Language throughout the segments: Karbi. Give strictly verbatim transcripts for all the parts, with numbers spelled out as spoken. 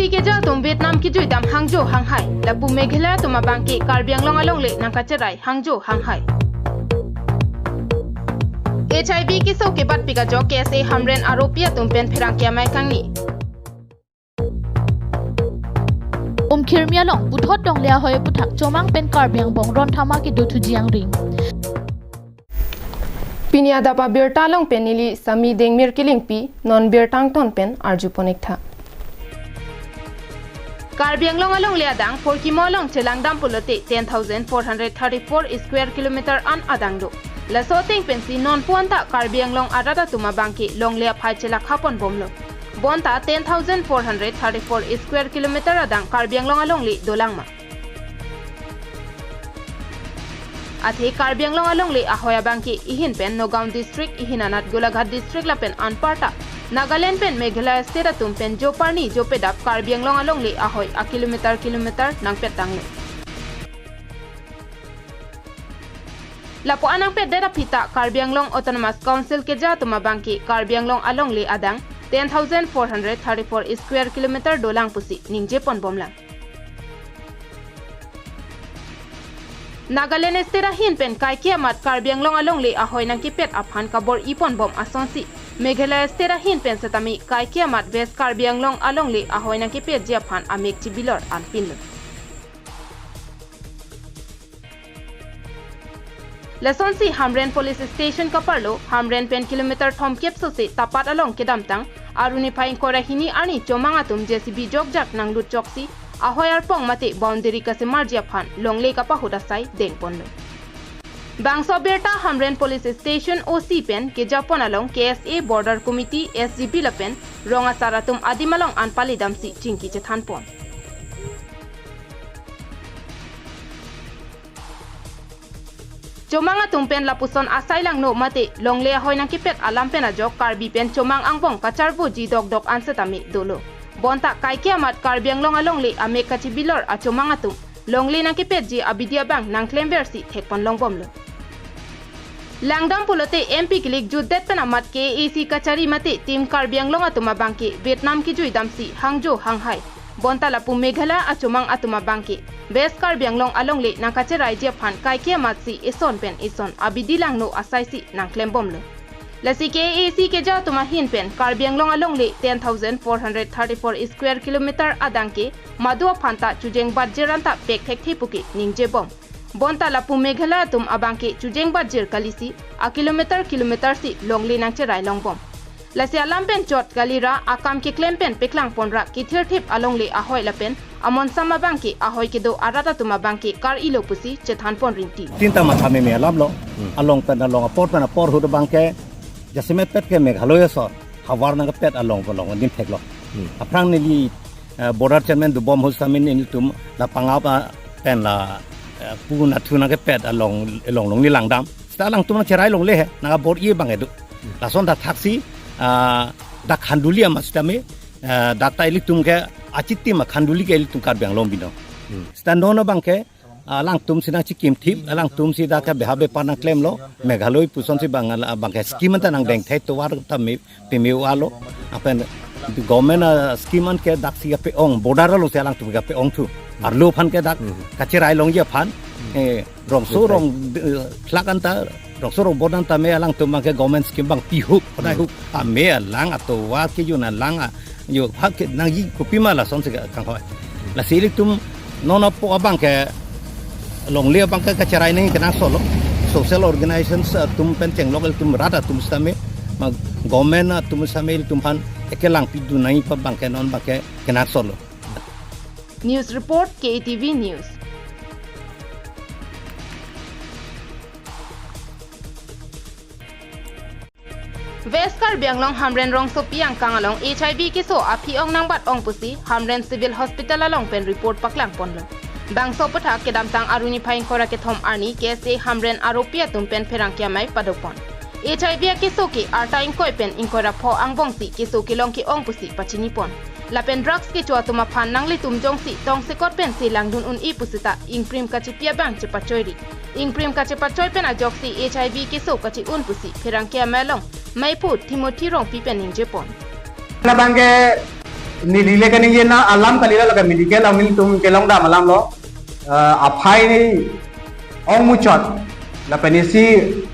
Keja atum Vietnam kejui dam hangjo hanghai. Lapu Meghalaya atum abangke Karbi Anglong alongle nangkacherai hangjo hanghai. H I V keso kebatpik ajok K S A Hamren aropi atum pen pherangke amei kangni. Umkhirmi along puthot longle ahoi aphuthak Chomang pen Karbi angbong ron thama kedo thuji angring. Pini adap abirta along pen neli Sami Dengmir Kilingpi, non birta angton pen arjupon-ik tha. Karbi Anglong alongle adang Phurkimo along chelangdam pulote ten thousand four hundred thirty-four square kilometer an adang do. Laso ateng pensi nonpu anta Karbi Anglong arat atum abangke longle aphai chelakha ponbomlo. Bonta ten thousand four hundred thirty-four square kilometer adang Karbi Anglong alongle dolang ma? Athe Karbi Anglong alongle ahoi abangke ihin pen Nagaon district, ihin anat Golaghat district lapen anparta Nagaland pen Meghalaya state atum pen joparni jopedap Karbi Anglong alongle ahoi a kilometer kilometer nangpet tanglo. Lapu-an nangpetdet aphi ta Karbi Anglong Autonomous Council keja atum abangke Karbi Anglong alongle adang ten thousand four hundred thirty-four square kilometer dolang pusi ningje ponbomlang. Nagaland state ahin pen kaike amat Karbi Anglong alongle ahoi nangkepet aphan kabor-i ponbom asonsi Meghalaya state ahin pen setame kaike amat West Karbi Anglong alongle ahoi nangkepetji aphan amek chibilor anpinlo. Lasonsi Hamren Police Station kaparlo, Hamren pen kilometer thomkep sose Tapat along kedamtang, aruni phai ingkoi ra hini arni Chomang atum J C B jokjak nanglut choksi, ahoi arpong mate boundary kasemarji aphan longle kapahut asai dengponlo. Bangso abirta Hamren Police Station O C pen kejapon along K S A Border Committee, S G B lapen rong asar atum adim along an palidamsi chingki chethanpon. Chomang atum pen lapuson asai langno mate longle ahoi nangkepet alam pen ajok Karbi pen Chomang angbong kacharboji dokdok an setame dolo. Bonta kaike amat Karbi Anglong alongle amek kachibilor a-Chomang atum longle nangkepetji abidi abang nangklemversi thekpon longbomlo. Langdam pulote M P kilik jutdet pen amat K A A C kachari mate Team Karbi Anglong atum abangke Vietnam kejui damsi hangjo hanghai. Bonta lapu Meghalaya a-Chomang atum abangke West Karbi Anglong alongle nangkacheraiji aphan kaike amatsi ison pen ison abidi langno asaisi nangklembomlo. Lasi K A A C keja atum ahin pen Karbi Anglong alongle ten thousand four hundred thirty-four square kilometer adang ke madu aphan ta chujeng batjir anta pek thekthe puke ningjebom. Bonta lapu Meghalaya atum abangke chujeng batjir kalisi a kilometer kilometer si longle nangcherai longbom. Lasi alam pen chot kalira akam keklem pen peklangponra kithirthip alongle ahoi lapen amonsam abangke ahoi kedo arat atum abangke kar-ilo pusi chethanpon rinti. Tinta matha meme alamlo. Hmm. Along pen along apor pen apor ahut abangke jasemet pet ke Meghalaya asor havar nangkepet along along adim theklo. Hmm. Aphrang neli, eh, border chairman dobom ahut setame nelitum la pangap, ah, pen la, eh, pu nathu nangkepet along along longle langdam. Seta alangtum nangcherai longle he nangkabor-i abang edo. Hmm. Lason dak thaksi, ah, dak Khanduli amat setame, eh, dak ta ilitum ke achitim a-Khanduli ke ilitum Karbi Anglong binong. Hmm. Seta non abangke alangtum si nangchikimthip, alangtum si dak ke beha bepar nangklemlo, Meghalaya pusonsi bang, abangke scheme anta nangdengthek tovar ta me, peme-o-alo, lapen government a-scheme an ke daksi kape-ong, border alongsi alangtum kape-ongthu. Arlo aphan ke dak, hmm, kacherai longji aphan, hmm, eh, rongso, okay, rong, eh, thlak anta, rongso rongbot anta me alangtum abangke government scheme abang pihup, hodai, hmm, hup, ame alang atovar kejun alang a, yo, hak ke nangji kopima lasonsi kanghoi. Lasi ilitum non apo abangke longle abangke kacherai nangji kenangsotlo. Social organizations atum pen chenglok ilitum rat atum setame, ma government atum setame ilitum aphan ekelangpi dun nangji pu abangke non abangke kenangsotlo. News report, K A T V News. West Karbi Anglong Hamren rongsopi angkang along H I V keso aphi ong nangbat ong pusi Hamren Civil Hospital along pen report paklangponlo. Bangso aphuthak kedamtang aruni phai ingkoi ra kethom arni K S A Hamren aropi atum pen pherangke amei padopon. H I V akeso ke arta ingkoi pen ingkoi ra pho angbongsi keso kelong ke-ong pusi pachinipon. Lapen drugs kecho atum aphan nanglitum jongsi tongsekot pensi langdun un-e pusita ingprim kachipi abang chepachoi ri. Ingprim kachepachoi pen ajoksi H I V keso kachi-un pusi pherangke amei along meiphu Timothy Rongpi pen ningjepon. Labangke Neli le kaningje na alam kali lo, lake medical amin tum kelong dam alam lo. Eh, aphai ni ong muchot. Lapen isi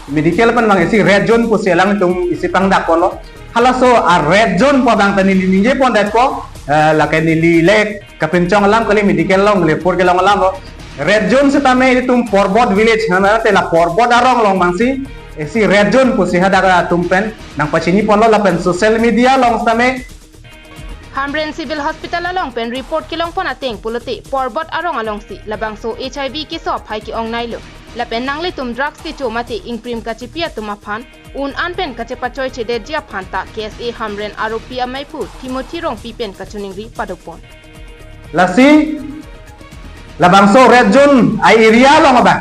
medical pen bang isi red zone pusi alangtum isi pangdak ponlo. Halaso a red zone pu abang ta neli ningje pondetpo, eh, lake neli le kapinchong alam kali, medical along le pur kelong alam lo. Red zone setame itum Porbot village, nana te la Porbot arong along bangsi isi red zone pusi hadak atum pen nangpachini ponlo, lapen social media along setame Hamren Civil Hospital along pen report kelong pon ateng pulote Porbot arong alongsi labangso H I V keso aphai ke-ong nailo. Lapen nanglitum drugs kecho mate ingprim kachipi atum aphan un-an pen kachepachoichedetji aphan ta K S A Hamren aropi amei pu Timothy Rongpi pen kachiningri padopon. Lasi labangso red zone a-area along abang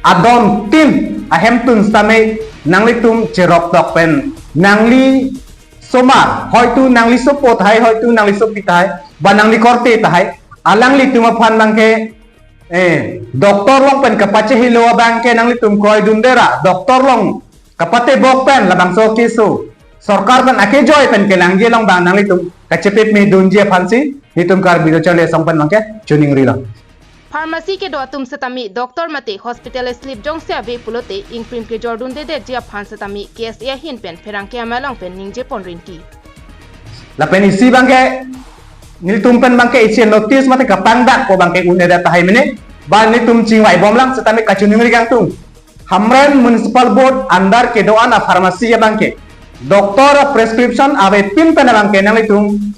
adon tin ahemtun setame nanglitum cherok tok pen nangli somar, hoitu nangli sopo tahai, hoitu nangli sopi tahai, ba nangli korte tahai, alanglitum aphan bangke, eh, doctor along pen kapachehelo abangke nanglitum kroidunde ra, doctor along kapatebok pen labangso keso sorkar pen akejoi pen kelangji along bang nanglitum kachepipmedunji aphansi nelitum Karbi Lo Charli Asong pen bangke chiningrilo. Pharmacy kedo atum setame doctor mate hospital slip jongsi ave pulote ingprim kejordundedetji aphan setame K S A ahin pen pherangke amei along pen ningje pon rinti. Lapen isi bangke nelitum pen bangke isi notice mate kapangdakpo bangke un-edet tahai mene, ba nelitum chingvai bomlang setame kachiningri kangtung. Hamren Municipal Board under kedo-an a-pharmacy abangke doctor a-prescription avepin pen abangke nanglitum,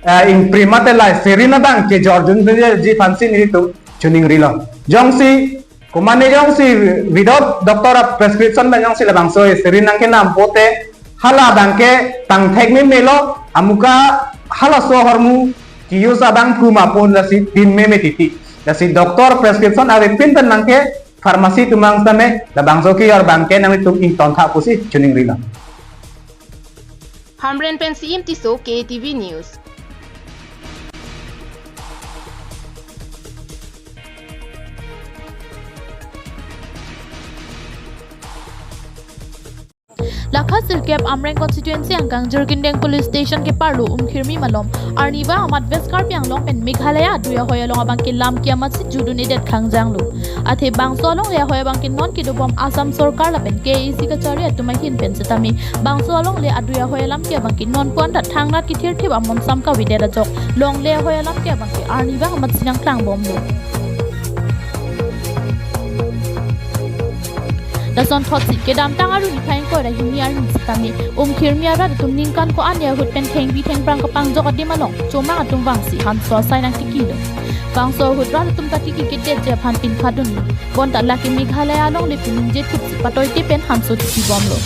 eh, ingprim mate la syringe abangke jordundedetji aphansi nelitum chiningrilo. Jongsi, komane jongsi without doctor a-prescription pen jongsi labangso syringe nangkenam pote, hala abangke tangthek memelo, amuka halaso ahormu ke-use abang kuma pon lasi tin meme titi. Lasi doctor prescription avepin pen bangke pharmacy atum bang setame labangso ke-or bangke nanglitum ingtontha pusi chiningrilo. Hamren pen C M Tisso, K A T V News. Lakha sirkep Amreng constituency angkang Jirkindeng police station keparlo Umkhirmi malom arniva amat West Karbi Anglong pen Meghalaya adui ahoi along abangke lam ke-amatsi judundedet kangjanglo. Athe bangso alongle ahoi abangke non kedobom Assam sorkar lapen K A A C kachari atum ahin pen setame bangso alongle adui ahoi alam ke abangke non puan rat thangnat kethirthip amonsam kavedet ajok longle ahoi alam ke abangke arniva amatsi nangklangbomlo. Lasonthotsi kedamtang arni niphai ingkoi ra hini arni setame Umkhirmi arat atum ningkan ko-an ahut pen thengpi thengphrang kapangjok adim along chomang atum vangsi hanso asai nangtikilo. Bangso ahut rat atum katiki kedetji aphan pinkhadunlo. Bonta lake Meghalaya alongle pu ningje thupsi patoite pen hanso tikibomlo.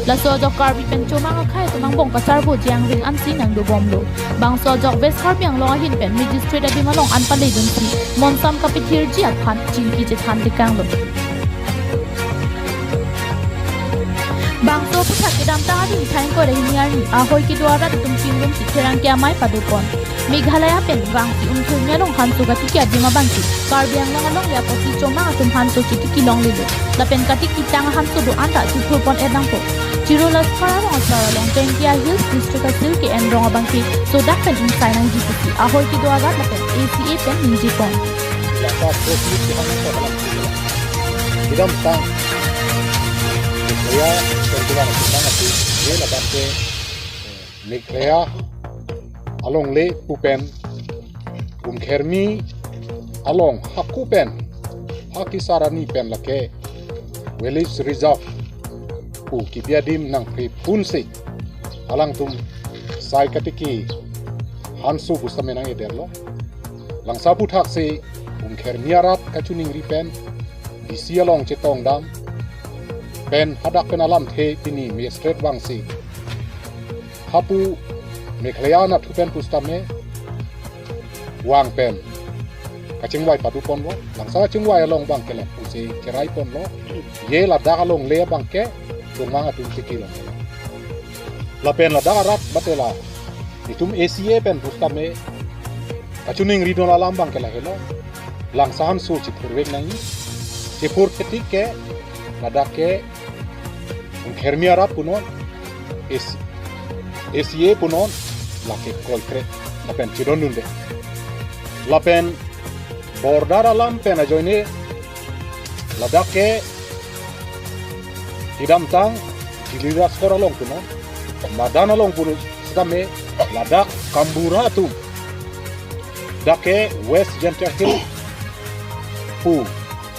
Laso ajok Karbi pen chomang akhei atum angbong kasarbo jangring ansi nangdobomlo. Bangso ajok West Karbi Anglong ahin pen magistrate adim along an paledunsi monsam kapethirji aphan chingki chethan tekanglo. Bangso aphuthak kedamtang arni niphai ingkoi ra hini arni ahoi kedo arat atum chingrumsi pherangke amei padopon. Meghalaya pen vangsi Umkhirmi along hanso katiki adim abangke Karbi Anglong alongle apotsi chomang atum hanso chitiki longlelo. Lapen katiki tang hanso do-an ta chithurpon-et nangpo. Chiro Laskhar arong asar along Jaintia Hills District a-SIL ke-en rong abangke sodak pen ingsai nangji pusi ahoi kedo arat lapen A C A pen ningjepon. Lata press meet kehang sa kalang sila. Kedamtang Meghalaya pen kelang sitang ati ye labangke Meghalaya alongle pu pen Umkhirmi along hako pen ha kesar arni pen lake village reserve pu kebi adim nangpre punsi alangtum sai katiki hanso pu setame nang-edetlo. Langso aphuthaksi Umkhirmi arat kachiningri pen D C along chetongdam pen hadak pen alamthe pini magistrate vangsi hapu Meghalaya anatthu pen pu setame vang pen kachingvai padoponlo, langso kachingvai along abangke lapusi cheraiponlo, ye ladak alongle abangke chomang atum tikilonglo. Lapen ladak arat mate la itum A C A pen pu setame kachiningridun alam abangke lahelo, langso hanso chithurvek nangji, chithur ketik ke ladak ke Umkhirmi arat punon, A C A, A C A punon, lake kroikre lapen chedondunde. Lapen border alam pen ajoine ladak ke kedamtang Dili Rajkorot along punon, madan along punon sitame ladak Kambura atum, dak ke West Jaintia Hills pu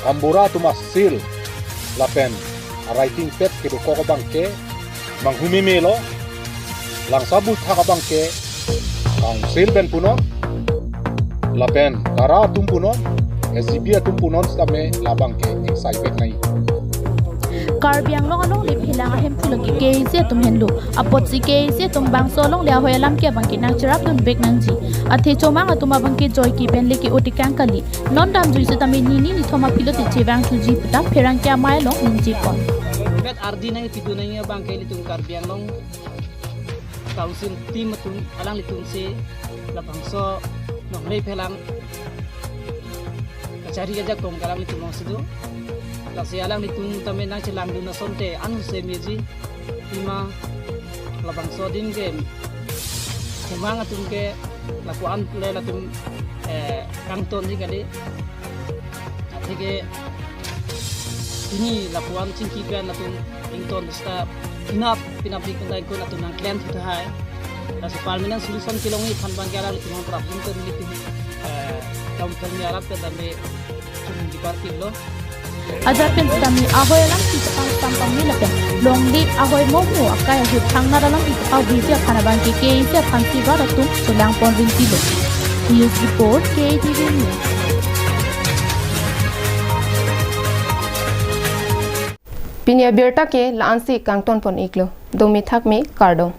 Kambura atum a-seal lapen a-writing pad kedokok abang ke manghumeme lo, langsa buthak abang ke Council pen punon, lapen Kara atum punon, S G B atum punon sitame labang ke ingsai vek nai. Karbi Anglong alongle phelang ahemphu lake K A A C atum henlo. Apotsi K A A C atum bangso alongle ahoi alam ke abang ke nangcherapdun vek nangji. Athe chomang atum abang ke joike pen le ke-o tekang kali. Non damjui sitame nini nithom aphi lote chevangthuji puta pherangke amei along ningjepon. Met ardi nangpidun nangji abang ke ilitum Karbi Anglong Council team atum alanglitum si labangso nongle phelang kachari ajakong ke alanglitum alongsi do. Lasi alanglitum tame nangchelangdun asonte an se meji, pima labangso adim ke chomang atum ke lapu-an le latum, eh, kangtonji kali. Atheke pini lapu-an chingki pen latum ington seta pinap pinap di kuntai kun latum nangklem thu tahai. Laso permanent solution kelongji aphan abang ke alanglitum prapjin pen ilitum, eh, Town Council arap pen tame chunji parpik lo. Ajat pen sitame ahoi alam si chepang sampang me lapen longle ahoi momo akai ahut thangnat alam si chepang biji aphan abang ke K A A C aphan si rat atum chelangpon rinti lo. News report, K A T V News. Pini abirta ke la-ansi kangtonpon iklo. Domi thakme, kardom.